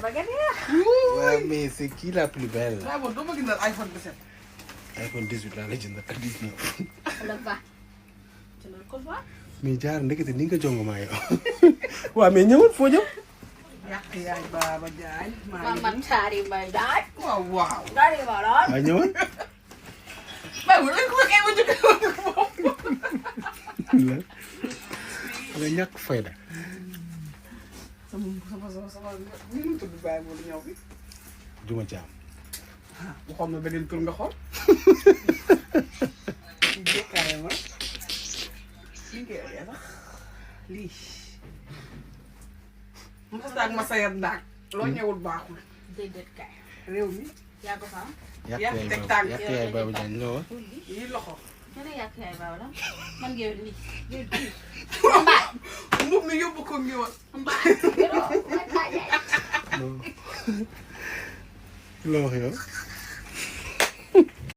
Ouais, mais c'est qui la plus belle? Ah bon, doo ma gënal iPhone 17. iPhone 18 laa la jëndal ak 19. la va jëlal ko fa mais jaar ndekete ni nga jongo maa yow. waaw mais ñëwul foo jëm. yàq yaay Baba Diagne. mama taari may daaj waaw waaw. daari ma lool waaw ñëwul. Baye bu ko kay ma jóge woon la nga ñàkk fayda. sama ni mu tudd Baye Modou ñëw bi. Juma Caam. waxoon na beneen tur nga xool. jékkaay ma. lii ngay waxee sax lii. Moussa ak Masaya Ndak. loo ñëwul baaxul. déedéet kay réew mi. yaa ko fa yàq Yàq yaay teg Baba tànk. yàq yaay Baba Diagne ñëwal. lii loxo. kene yàq yaay baaw la man ngeen ni ngeen mbub mi yóbbu ko ngeewal. loo wax yow.